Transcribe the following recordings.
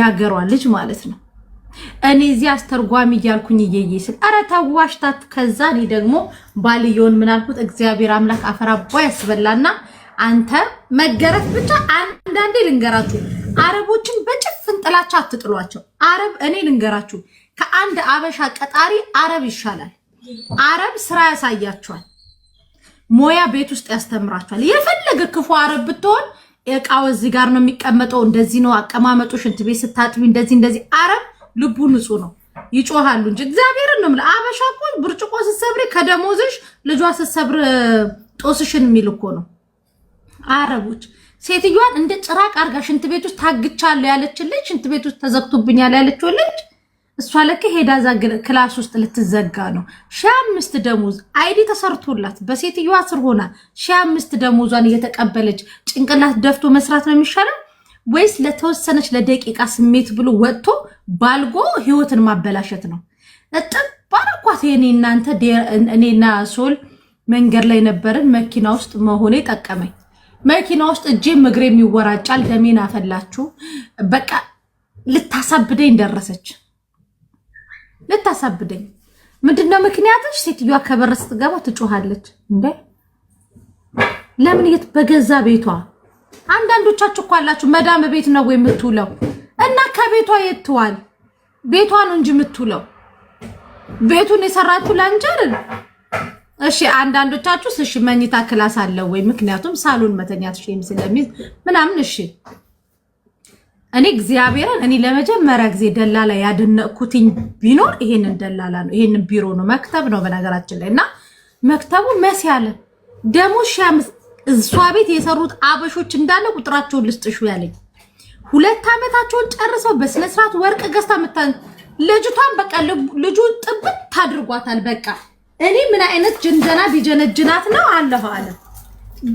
የሀገሯ ልጅ ማለት ነው። እኔ እዚህ አስተርጓሚ እያልኩኝ እየዬ ስል ኧረ ተዋሽታችሁ። ከዛ እኔ ደግሞ ባልየውን ምን አልኩት? እግዚአብሔር አምላክ አፈራቧ ያስበላና አንተ መገረፍ ብቻ። አንዳንዴ ልንገራችሁ፣ አረቦችን በጭፍን ጥላቻ አትጥሏቸው። አረብ እኔ ልንገራችሁ፣ ከአንድ አበሻ ቀጣሪ አረብ ይሻላል። አረብ ስራ ያሳያቸዋል፣ ሞያ ቤት ውስጥ ያስተምራቸዋል። የፈለገ ክፉ አረብ ብትሆን እቃው እዚህ ጋር ነው የሚቀመጠው፣ እንደዚህ ነው አቀማመጡ፣ ሽንት ቤት ስታጥቢ እንደዚህ እንደዚህ። አረብ ልቡ ንጹህ ነው። ይጮሃሉ እንጂ እግዚአብሔርን ነው የምልህ። አበሻ እኮ ብርጭቆ ስትሰብሪ ከደሞዝሽ ልጇ ስትሰብር ጦስሽን የሚል እኮ ነው። አረቦች ሴትዮዋን እንደ ጭራቅ አርጋ ሽንት ቤት ውስጥ ታግቻለሁ ያለችን ልጅ፣ ሽንት ቤት ውስጥ ተዘግቶብኛል ያለችው ልጅ፣ እሷ ለክ ሄዳ እዛ class ውስጥ ልትዘጋ ነው። 1500 ደሞዝ ID ተሰርቶላት በሴትዮዋ ስር ሆና 1500 ደሞዟን እየተቀበለች ጭንቅላት ደፍቶ መስራት ነው የሚሻለው ወይስ ለተወሰነች ለደቂቃ ስሜት ብሎ ወጥቶ ባልጎ ህይወትን ማበላሸት ነው? እጥብ ባረኳት። የኔ እናንተ እኔና ሶል መንገድ ላይ ነበርን። መኪና ውስጥ መሆኔ ጠቀመኝ። መኪና ውስጥ እጄም እግሬም ይወራጫል። ደሜን አፈላችሁ። በቃ ልታሳብደኝ ደረሰች። ልታሳብደኝ ምንድነው ምክንያትሽ? ሴትዮዋ ከበር ስትገባ ትጮሃለች። እንዴ ለምን የት በገዛ ቤቷ። አንዳንዶቻችሁ እኮ አላችሁ መዳም ቤት ነው የምትውለው እና ከቤቷ የት ትዋል? ቤቷ ነው እንጂ የምትውለው። ቤቱን የሰራችሁ ለአንቺ አይደል? እሺ አንዳንዶቻችሁ እሺ መኝታ class አለው ወይ? ምክንያቱም ሳሎን መተኛት shame ስለሚይዝ ምናምን። እሺ እኔ እግዚአብሔርን እኔ ለመጀመሪያ ጊዜ ደላላ ያደነቅኩትኝ ቢኖር ይሄንን ደላላ ነው። ይሄንን ቢሮ ነው፣ مكتب ነው በነገራችን ላይ። እና مكتب ኡ መስ ያለ ደግሞ 1500 እሷ ቤት የሰሩት አበሾች እንዳለ ቁጥራቸውን ልስጥሹ ያለኝ 2 ዓመታቸውን ጨርሰው በስነስርዓት ወርቅ ገዝታ ምታ ልጅቷን በቃ ልጁን ጥብት ታድርጓታል። በቃ እኔ ምን አይነት ጅንጀና ቢጀነጅናት ነው አለሁ አለ።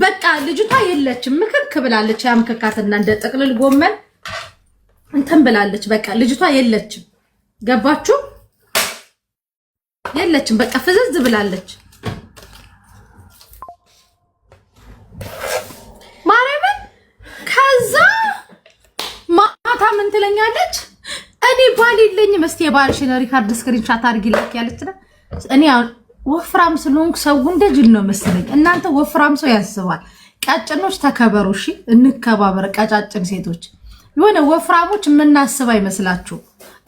በቃ ልጅቷ የለችም፣ ምክክ ብላለች። ያ ምክካትና እንደ ጥቅልል ጎመን እንትን ብላለች። በቃ ልጅቷ የለችም። ገባችሁ? የለችም። በቃ ፍዝዝ ብላለች። ማርያምን። ከዛ ማታ ምን ትለኛለች? እኔ ባል የለኝም። እስቲ የባልሽን record screenshot አድርጊ ላክ ያለች። እኔ ወፍራም ስለሆንኩ ሰው እንደ ጅል ነው መሰለኝ። እናንተ ወፍራም ሰው ያስባል። ቀጭኖች ተከበሩ፣ እሺ እንከባበር። ቀጫጭን ሴቶች የሆነ ወፍራሞች የምናስብ አይመስላችሁ።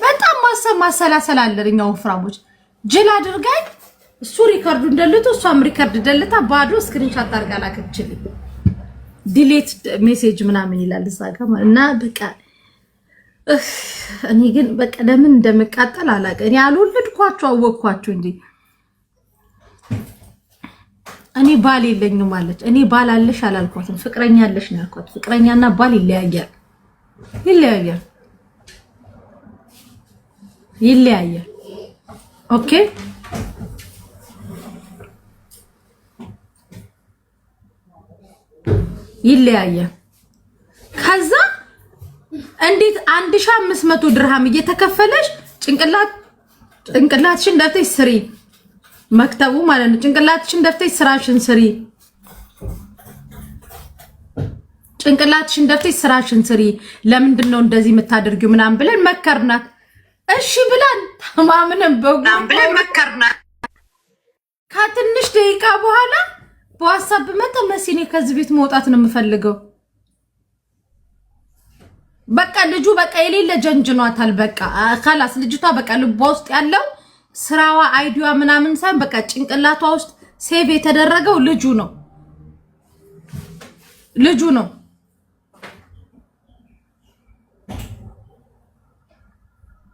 በጣም ማሰብ ማሰላሰል አለን እኛ ወፍራሞች። ጅል አድርጋኝ እሱ record ኡን ደልቶ እሷም record ደልታ ባዶ screenshot አድርጋ ላከችልኝ። Delete message ምናምን ይላል እዛ ጋር እና በቃ እኔ ግን በቃ ለምን እንደምቃጠል አላውቅም። እኔ አልወለድኳችሁ አወቅኳችሁ እንጂ እኔ ባል የለኝም አለች። እኔ ባል አለሽ አላልኳትም፣ ፍቅረኛ አለሽ ነው ያልኳት። ፍቅረኛና ባል ይለያያል፣ ይለያያል፣ ይለያያል። Okay ይለያያል። ከዛ እንዴት 1500 ድርሃም እየተከፈለሽ ጭንቅላትሽን ደፍተሽ ስሪ፣ مكتب ኡ ማለት ነው። ጭንቅላትሽን ደፍተሽ ስራሽን ስሪ፣ ጭንቅላትሽን ደፍተሽ ስራሽን ስሪ። ለምንድን ነው እንደዚህ የምታደርጊው ምናምን ብለን መከርናት። እሺ ብለን ተማምነን ብለን መከርናት። ከትንሽ ደቂቃ በኋላ በዋትሳፕ መጣ፣ መሲ እኔ ከዚህ ቤት መውጣት ነው የምፈልገው። በቃ ልጁ በቃ የሌለ ጀንጅኗታል። በቃ خلاص ልጅቷ በቃ ልቧ ውስጥ ያለው ስራዋ ID ዋ ምናምን ሳይሆን በቃ ጭንቅላቷ ውስጥ save የተደረገው ልጁ ነው፣ ልጁ ነው።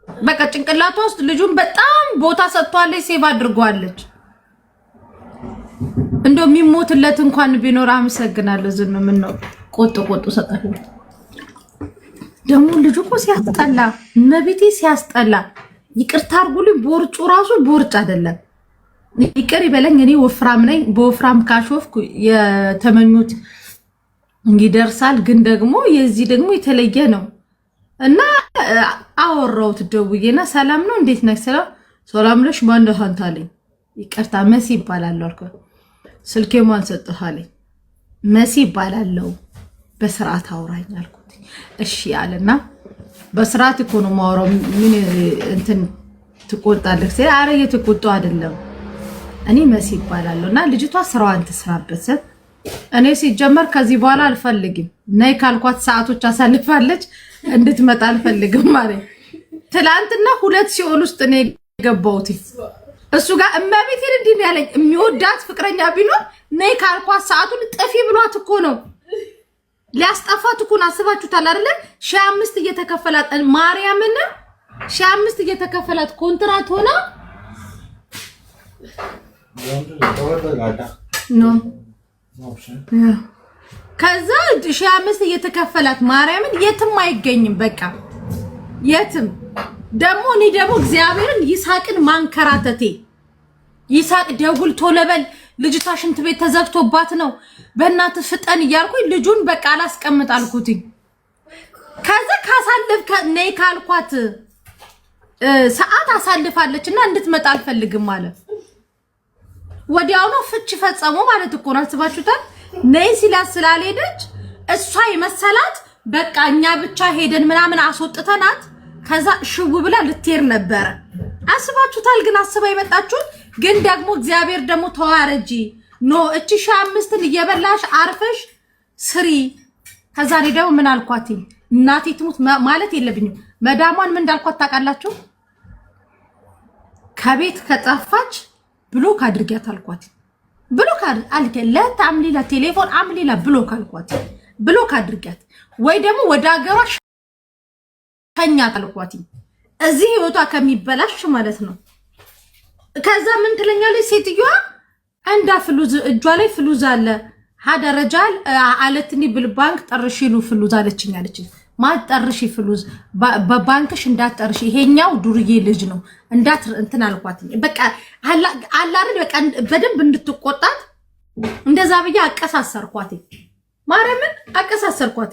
በቃ ጭንቅላቷ ውስጥ ልጁን በጣም ቦታ ሰጥቷለች፣ save አድርጓለች። እንደው የሚሞትለት እንኳን ቢኖር አመሰግናለሁ። ዝም ምን ነው ቆጡ ቆጡ ሰጣሁ። ደግሞ ልጁ እኮ ሲያስጠላ፣ መቤቴ ሲያስጠላ። ይቅርታ አድርጉልኝ፣ ቦርጩ ራሱ ቦርጭ አይደለም። ይቅር ይበለኝ፣ እኔ ወፍራም ነኝ። በወፍራም ካሾፍኩ የተመኙት ይደርሳል። ግን ደግሞ የዚህ ደግሞ የተለየ ነው እና አወራሁት ደውዬና ሰላም ነው እንዴት ነህ ስለው ሰላም ነሽ ማነው አንተ አለኝ። ይቅርታ መሲ ይባላለሁ አልኩት። ስልኬ ማን ሰጠህ አለኝ። መሲ ይባላለሁ በስርዓት አውራኝ አልኩት። እሺ አለና በስርዓት እኮ ነው የማወራው። ምን እንትን ትቆጣለህ? ኧረ እየተቆጣሁ አይደለም። እኔ መሲ ይባላለሁ እና ልጅቷ ስራዋን ትስራበት። እኔ ሲጀመር ከዚህ በኋላ አልፈልግም። ነይ ካልኳት ሰዓቶች አሳልፋለች፣ እንድትመጣ አልፈልግም ማለት። ትላንትና ሁለት ሲኦል ውስጥ እኔ የገባሁት እሱ ጋር እመቤቴን እንዲህ ነው ያለኝ። የሚወዳት ፍቅረኛ ቢኖር ነይ ካልኳት ሰዓቱን ጥፊ ብሏት እኮ ነው፣ ሊያስጠፋት እኮ ነው። አስባችሁታል አይደለ? 1500 እየተከፈላት፣ ማርያምን 1500 እየተከፈላት ኮንትራት ሆና no። ከዛ 1500 እየተከፈላት ማርያምን የትም አይገኝም። በቃ የትም። ደግሞ እኔ ደግሞ እግዚአብሔርን ይሳቅን ማንከራተቴ፣ ይሳቅ ደውል ቶሎ በል፣ ልጅቷ ሽንት ቤት ተዘግቶባት ነው፣ በእናትህ ፍጠን እያልኩኝ ልጁን በቃ አላስቀምጥ አልኩትኝ። ከዛ ካሳልፍ ነይ ካልኳት ሰዓት አሳልፋለች እና እንድትመጣ አልፈልግም ማለት ወዲያውኑ ፍች ፈጸሙ ማለት እኮ ነው። አስባችሁታል? ነይ ሲላት ስላልሄደች እሷ የመሰላት በቃ እኛ ብቻ ሄደን ምናምን አስወጥተናት ከዛ ሽው ብላ ልትሄድ ነበረ። አስባችሁታል? ግን አስባ የመጣችሁት ግን ደግሞ እግዚአብሔር ደግሞ ተዋረጂ፣ no፣ እቺ 1500ን እየበላሽ አርፈሽ ስሪ። ከዛ እኔ ደግሞ ምን አልኳት? እናቴ ትሙት ማለት የለብኝም። መዳሟን ምን እንዳልኳት ታውቃላችሁ? ከቤት ከጠፋች block አድርጊያት አልኳት። Block አልከ ለታምሊላ ቴሌፎን አምሊላ block አልኳት። Block አድርጊያት ወይ ደግሞ ወደ ሀገሯ ሸኛት አልኳት። እዚህ ህይወቷ ከሚበላሽ ማለት ነው። ከዛ ምን ትለኛለች ሴትዮዋ? እንዳ فلوس እጇ ላይ فلوس አለ هذا رجال አለትኒ بالبنك ጠርሺሉ فلوس አለችኝ አለችኝ። ማጠርሺ فلوس በባንክሽ እንዳትጠርሺ፣ ይሄኛው ዱርዬ ልጅ ነው እንዳት እንትን አልኳት። በቃ አላርን በቃ በደንብ እንድትቆጣት እንደዛ ብዬ አቀሳሰርኳት። ማርያምን አቀሳሰርኳት።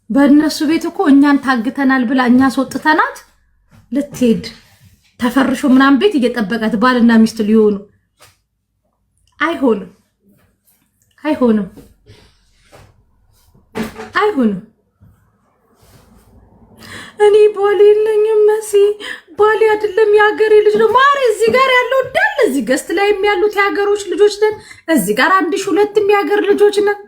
በእነሱ ቤት እኮ እኛን ታግተናል ብላ እኛ አስወጥተናት ልትሄድ ተፈርሾ ምናምን ቤት እየጠበቃት ባልና ሚስት ሊሆኑ። አይሆንም፣ አይሆንም፣ አይሆንም። እኔ ባል የለኝም መሲ፣ ባሌ አይደለም የሀገሬ ልጅ ነው። ማሬ እዚህ ጋር ያለው እንዳለ እዚህ guest ላይ ያሉት የሀገሮች ልጆች ነን። እዚህ ጋር አንድ ሺህ ሁለትም የሀገር ልጆች ነን።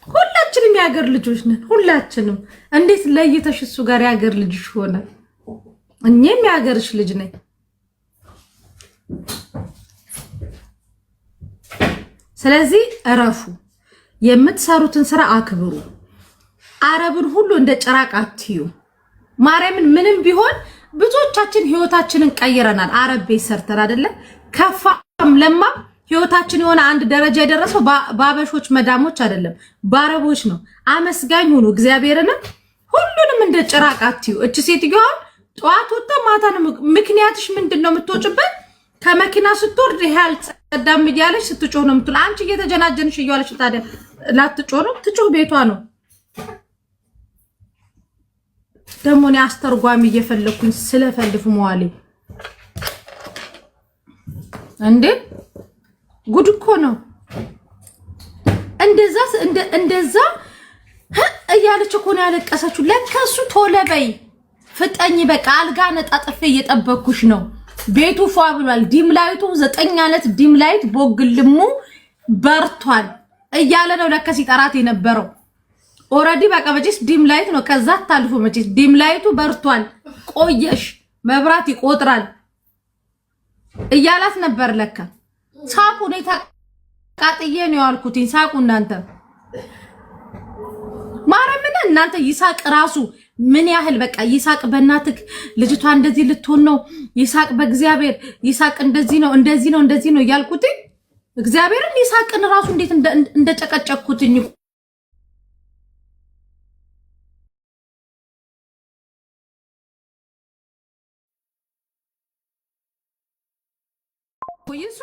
ሁላችንም የሀገር ልጆች ነን። ሁላችንም። እንዴት ለይተሽ እሱ ጋር የሀገር ልጅሽ ሆነ? እኔም የሀገርሽ ልጅ ነኝ። ስለዚህ እረፉ። የምትሰሩትን ስራ አክብሩ። አረብን ሁሉ እንደ ጭራቅ አትዩ። ማርያምን ምንም ቢሆን ብዙዎቻችን ህይወታችንን ቀይረናል። አረብ ቤት ሰርተን አይደለ? ከፋም ለማም ህይወታችን የሆነ አንድ ደረጃ የደረሰው በአበሾች መዳሞች አይደለም፣ በአረቦች ነው። አመስጋኝ ሁኑ። እግዚአብሔርንም ሁሉንም እንደ ጭራቅ አትዩ። እች ሴትዮ አሁን ጠዋት ወጥታ ማታ ነው። ምክንያትሽ ምንድን ነው የምትወጭበት? ከመኪና ስትወርድ ይሄ አልጸዳም እያለች ስትጮህ ነው የምትውል። አንቺ እየተጀናጀንሽ እያለች ታዲያ ላትጮህ ነው? ትጮህ፣ ቤቷ ነው። ደግሞ እኔ አስተርጓሚ እየፈለግኩኝ ስለፈልፍ መዋሌ እንዴ፣ ጉድ እኮ ነው። እንደዛ እንደዛ እያለች እኮ ነው ያለቀሰችው። ለካ እሱ ቶሎ በይ ፍጠኝ፣ በቃ አልጋ ነጣጥፌ እየጠበኩሽ ነው። ቤቱ ፏ ብሏል። Dim light ኡ 9 አይነት dim light ቦግልሙ በርቷል እያለ ነው ለካ ሲጠራት የነበረው። Already በቃ መቼስ dim light ነው። ከዛ ታልፎ መቼስ dim light ኡ በርቷል። ቆየሽ መብራት ይቆጥራል እያላት ነበር ለካ። ሳቁ። እኔ ተቃጥዬ ነው ያልኩትኝ። ሳቁ እናንተ፣ ማርያምን እናንተ። ይሳቅ ራሱ ምን ያህል በቃ ይሳቅ በእናትህ ልጅቷ እንደዚህ ልትሆን ነው፣ ይሳቅ በእግዚአብሔር ይሳቅ እንደዚህ ነው፣ እንደዚህ ነው፣ እንደዚህ ነው እያልኩትኝ እግዚአብሔርን ይሳቅን ራሱ እንዴት እንደጨቀጨኩትኝ ይሱ።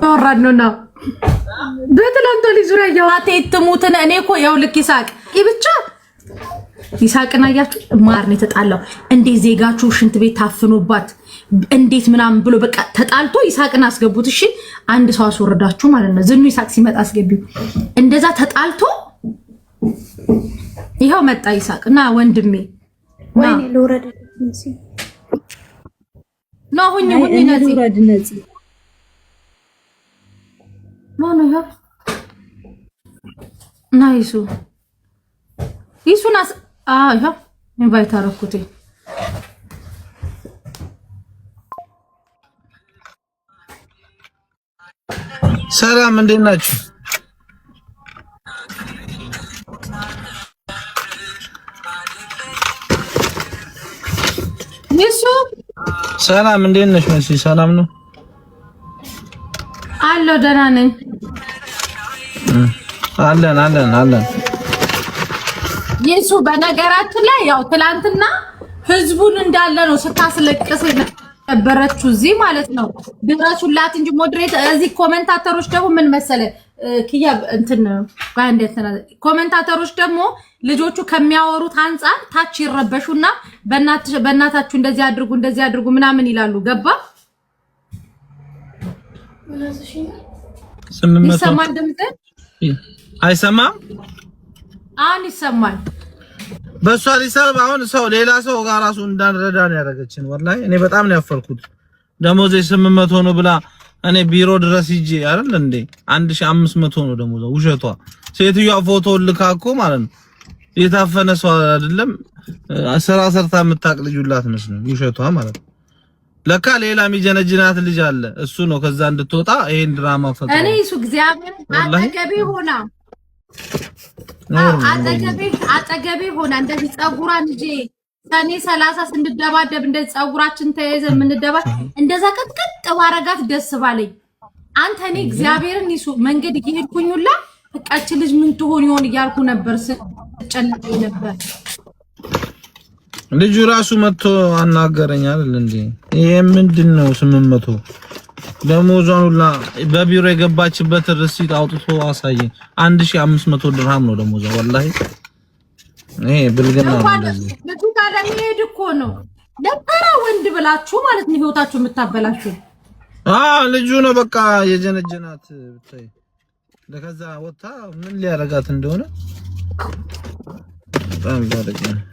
ወራድ ነው። በትላንቷ ልጅ ዙሪያ እያወራ ትሙትን። እኔ እኮ ያው ልክ ይሳቅ ብቻ ይሳቅን አያችሁ፣ ማር ነው የተጣላው። እንዴት ዜጋችሁ ሽንት ቤት ታፍኖባት እንዴት ምናምን ብሎ በቃ ተጣልቶ ይሳቅን አስገቡት። እሺ አንድ ሰው አስወርዳችሁ ማለት ነው። ዝኑ ይሳቅ ሲመጣ አስገቢው። እንደዛ ተጣልቶ ይኸው መጣ ይሳቅ እና ወንድሜ ወይኔ ልውረድ no ሁኝ ሁኝ ነፂ no no ይኸው እና ይሱ ይሱን ይኸው invite አደረኩት። ሰላም እንዴት ናችሁ? ይሱ ሰላም እንዴት ነሽ? መሲ ሰላም ነው አለሁ፣ ደህና ነኝ። አለን አለን አለን። ይሱ በነገራችን ላይ ያው ትላንትና ህዝቡን እንዳለ ነው ስታስለቅስ የነበረችው እዚህ ማለት ነው። ድረሱላት እንጂ moderate እዚህ commentator ኦች ደግሞ ምን መሰለ ክያ እንትን commentator ኦች ደግሞ ልጆቹ ከሚያወሩት አንጻር ታች ይረበሹና በእናታችሁ እንደዚህ አድርጉ እንደዚህ አድርጉ ምናምን ይላሉ። ገባ ይሰማል? ድምፅ አይሰማም? አሁን ይሰማል። በእሷ ሊሰብ አሁን ሰው ሌላ ሰው ጋር ራሱ እንዳንረዳ ነው ያደረገችን። ወላሂ እኔ በጣም ነው ያፈርኩት። ደሞዜ 800 ነው ብላ እኔ ቢሮ ድረስ ሂጄ አይደል እንዴ 1500 ነው ደሞዟ። ውሸቷ። ሴትዮዋ ፎቶ ልካ እኮ ማለት ነው የታፈነ ሰው አይደለም ስራ ሰርታ የምታውቅ ልጅ ሁላ አትመስልም። ውሸቷ ማለት ነው። ለካ ሌላ የሚጀነጅናት ልጅ አለ። እሱ ነው ከዛ እንድትወጣ ይሄን ድራማ ፈጥሮ እኔ እሱ እግዚአብሔር አጠገቤ ሆና አጠገቤ ሆና እንደዚህ ፀጉሯን ይዤ ሰኔ 30 ስንደባደብ እንደዚህ ፀጉራችን ተያይዘን የምንደባ እንደዛ ቀጥቀጥ ባረጋት ደስ ባለኝ። አንተ እኔ እግዚአብሔርን ይሱ መንገድ እየሄድኩኝ ሁላ በቃ ልጅ ምን ትሆን ይሆን እያልኩ ነበር፣ ስጨነቅ ነበር። ልጁ ራሱ መጥቶ አናገረኝ አይደል እንዴ? ይሄ ምንድን ነው 800 ደሞዟን ሁላ በቢሮ የገባችበት receipt አውጥቶ አሳየኝ። 1500 ድርሃም ነው ደሞዟ። ወላሂ ይሄ ብልግና ነው። እንደዚህ ልጁ ጋር ለመሄድ እኮ ነው ለተራ ወንድ ብላችሁ ማለት ነው ህይወታችሁ የምታበላችሁ። አዎ ልጁ ነው በቃ የጀነጀናት። ብታይ ለከዛ ወጣ ምን ሊያረጋት እንደሆነ በጣም ባለጌ ነው።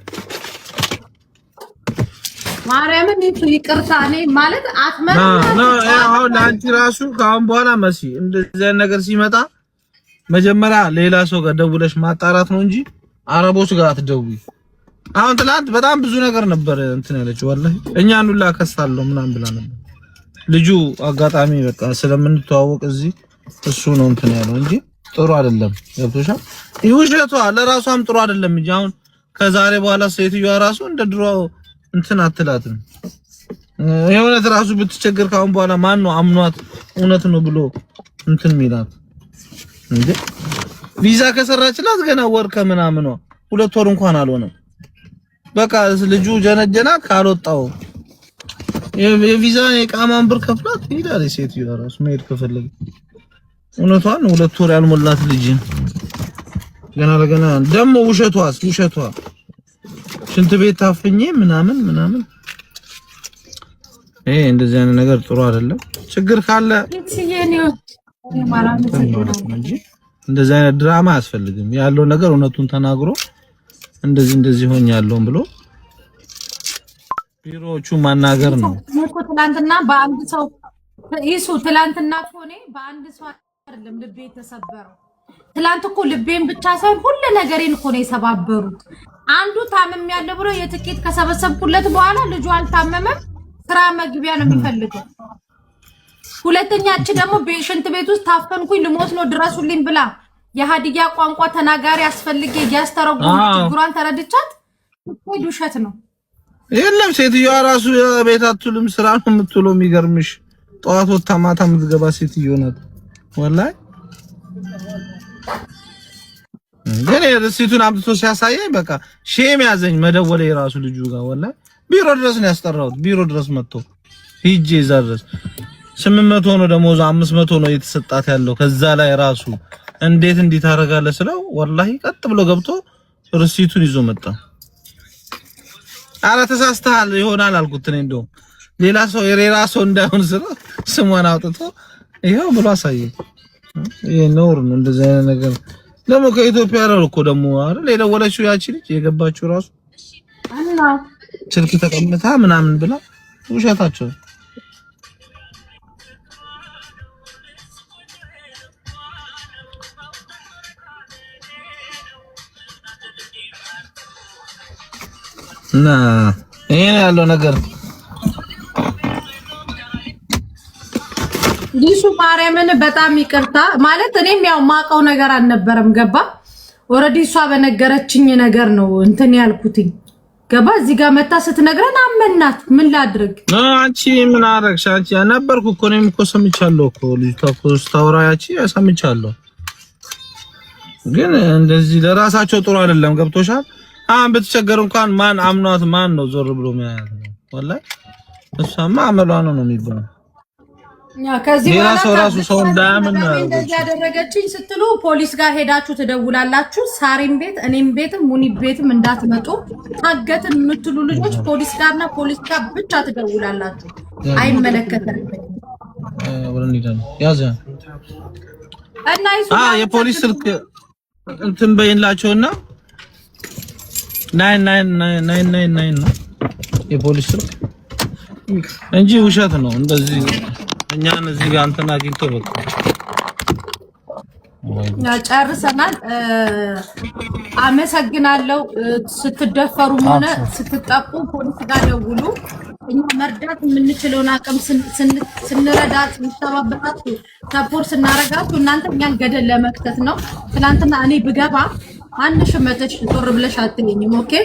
ማርያምን ይቅርታ፣ እኔ ማለት አትመር አሁን ለአንቺ ራሱ ከአሁን በኋላ መሲ እንደዚህ አይነት ነገር ሲመጣ መጀመሪያ ሌላ ሰው ጋር ደውለሽ ማጣራት ነው እንጂ አረቦች ጋር አትደውይ። አሁን ትላንት በጣም ብዙ ነገር ነበር እንትን ያለችው፣ ወላሂ እኛን ሁላ ከሳለሁ ምናምን ብላ ነበር። ልጁ አጋጣሚ በቃ ስለምንተዋወቅ እዚህ እሱ ነው እንትን ያለው እንጂ ጥሩ አይደለም። ገብቶሻል? ውሸቷ ለራሷም ጥሩ አይደለም እንጂ አሁን ከዛሬ በኋላ ሴትዮዋ ራሱ እንደ ድሮ እንትን አትላትም። የእውነት ራሱ ብትቸገር ካሁን በኋላ ማን ነው አምኗት እውነት ነው ብሎ እንትን ሚላት እንዴ? ቪዛ ከሰራችላት ገና ወር ከምናምኗ 2 ወር እንኳን አልሆነም። በቃ ልጁ ጀነጀና ካልወጣው የቪዛ የቃማን ብር ከፍላት ይሄዳል። ሴትዮዋ ራሱ መሄድ ከፈለገ እውነቷን 2 ወር ያልሞላት ልጅ ገና ለገና ደግሞ ውሸቷስ ውሸቷ ሽንት ቤት ታፍኜ ምናምን ምናምን። ይሄ እንደዚህ አይነት ነገር ጥሩ አይደለም። ችግር ካለ እንደዚህ አይነት ድራማ አያስፈልግም። ያለው ነገር እውነቱን ተናግሮ እንደዚህ እንደዚህ ሆኛለሁ ብሎ ቢሮዎቹ ማናገር ነው። ትላንትና በአንድ ሰው ይሱ ትላንትና እኮ እኔ በአንድ ሰው አይደለም ልቤ የተሰበረው። ትላንት እኮ ልቤን ብቻ ሳይሆን ሁሉ ነገሬን እኮ ነው የሰባበሩት። አንዱ ታመም ያለ ብሎ የትኬት ከሰበሰብኩለት በኋላ ልጁ አልታመመም፣ ስራ መግቢያ ነው የሚፈልገው። ሁለተኛች ደግሞ ሽንት ቤት ውስጥ ታፈንኩኝ ልሞት ነው ድረሱልኝ ብላ የሀዲያ ቋንቋ ተናጋሪ አስፈልጌ እያስተረጉም ችግሯን ተረድቻት ውሸት ነው። የለም ሴትዮዋ ራሱ ቤት አትውልም፣ ስራ ነው የምትውለው። የሚገርምሽ ጠዋት ወጥታ ማታ የምትገባ ሴትዮ ናት። ወላሂ ግን receipt ኡን አምጥቶ ሲያሳየኝ በቃ shame ያዘኝ። መደወሌ የራሱ ልጁ ጋር ወላሂ ቢሮ ድረስ ነው ያስጠራሁት። ቢሮ ድረስ መጥቶ ሂጄ እዛ ድረስ 800 ነው ደሞዝ፣ 500 ነው እየተሰጣት ያለው። ከዛ ላይ ራሱ እንዴት እንዲህ ታደርጋለህ ስለው ወላሂ ቀጥ ብሎ ገብቶ receipt ኡን ይዞ መጣ። አረ ተሳስተሃል ይሆናል አልኩት። እኔ እንደውም ሌላ ሰው የሌላ ሰው እንዳይሆን ስለው ስሟን አውጥቶ ይኸው ብሎ አሳየኝ። ይሄ ነውር ነው እንደዚህ አይነት ነገር። ደግሞ ከኢትዮጵያ ነው እኮ ደግሞ አይደል የደወለችው ያቺ ልጅ የገባችው ራሱ ስልክ ተቀምታ ምናምን ብላ ውሸታቸው። እና ይሄ ያለው ነገር። ይሱ ማርያምን በጣም ይቅርታ ማለት እኔም ያው ማውቀው ነገር አልነበረም። ገባ already እሷ በነገረችኝ ነገር ነው እንትን ያልኩትኝ። ገባ እዚህ ጋር መታ ስትነግረን አመናት። ምን ላድርግ? አንቺ ምን አደረግሽ? አንቺ ነበርኩ እኮ እኔም እኮ ሰምቻለሁ እኮ ልጅቷ እኮ ስታወራ ያቺ ሰምቻለሁ። ግን እንደዚህ ለራሳቸው ጥሩ አይደለም። ገብቶሻል? አሁን ብትቸገር እንኳን ማን አምኗት ማን ነው ዞር ብሎ የሚያያት ነው? ወላሂ እሷማ አመሏ ነው ነው የሚባለው። ከዚህ ሌላ በኋላ ሰው ራሱ ሰው እንዳያምን ነው እንደዚህ ያደረገችኝ ስትሉ ፖሊስ ጋር ሄዳችሁ ትደውላላችሁ። ሳሪም ቤት፣ እኔም ቤትም ሙኒ ቤትም እንዳትመጡ። ታገትን የምትሉ ልጆች ፖሊስ ጋርና ፖሊስ ጋር ብቻ ትደውላላችሁ። አይመለከተንም። ያዘ እና ይሱ የፖሊስ ስልክ እንትን በይንላቸውና 99999 ነው የፖሊስ ስልክ እንጂ ውሸት ነው። እንደዚህ እኛን እዚህ ጋር እንትን አግኝቶ በቃ ጨርሰናል። አመሰግናለሁ። ስትደፈሩም ሆነ ስትጠቁ ፖሊስ ጋር ደውሉ። እኛ መርዳት የምንችለውን አቅም ስንረዳ፣ ስንተባበራችሁ፣ support ስናረጋችሁ እናንተ እኛን ገደል ለመክተት ነው። ትናንትና እኔ ብገባ አንድ መተሽ ጦር ብለሽ አትይኝም። Okay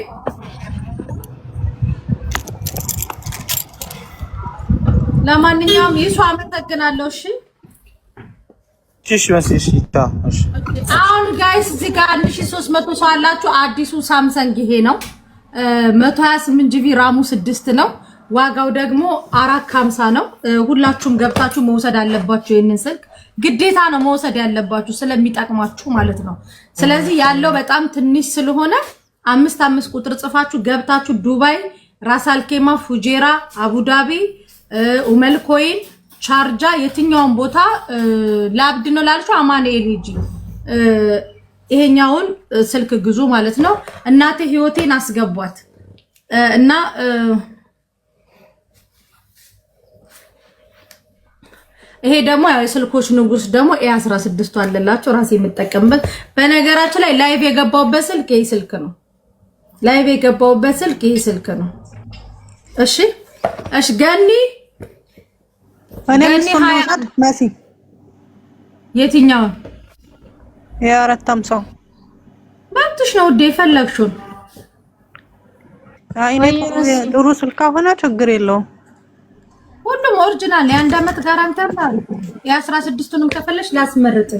ለማንኛውም ይሱ አመሰግናለሁ። እሺ እሺ እሺ እሺ። አሁን guys እዚህ ጋር 1300 ሰው አላችሁ። አዲሱ ሳምሰንግ ይሄ ነው። 128 GB RAM ኡ 6 ነው። ዋጋው ደግሞ 450 ነው። ሁላችሁም ገብታችሁ መውሰድ አለባችሁ። ይህንን ስልክ ግዴታ ነው መውሰድ ያለባችሁ ስለሚጠቅማችሁ ማለት ነው። ስለዚህ ያለው በጣም ትንሽ ስለሆነ 5 5 ቁጥር ጽፋችሁ ገብታችሁ ዱባይ፣ ራስ አልኬማ፣ ፉጄራ፣ አቡዳቢ፣ ኡመልኮይን፣ ሻርጃ የትኛውን ቦታ ላብድ ነው ላልሽው አማኑኤል ሂጂ ይሄኛውን ስልክ ግዙ ማለት ነው። እናቴ ህይወቴን አስገቧት እና ይሄ ደግሞ ያው የስልኮች ንጉስ ደግሞ A 16 አለላቸው ራሴ የምጠቀምበት። በነገራችን ላይ live የገባውበት ስልክ ይሄ ስልክ ነው። Live የገባውበት ስልክ ይሄ ስልክ ነው። እሺ እሺ፣ ገኒ እኔም እሱን ልውሰድ መሲ። የትኛውን? የ450። መብትሽ ነው ውዴ፣ የፈለግሽውን። አይ እኔ ጥሩ ስልክ ከሆነ ችግር የለውም። ሁሉም original የ1 አመት guarantee አለ። የ16ቱንም ከፈለሽ ላስመርጥሽ።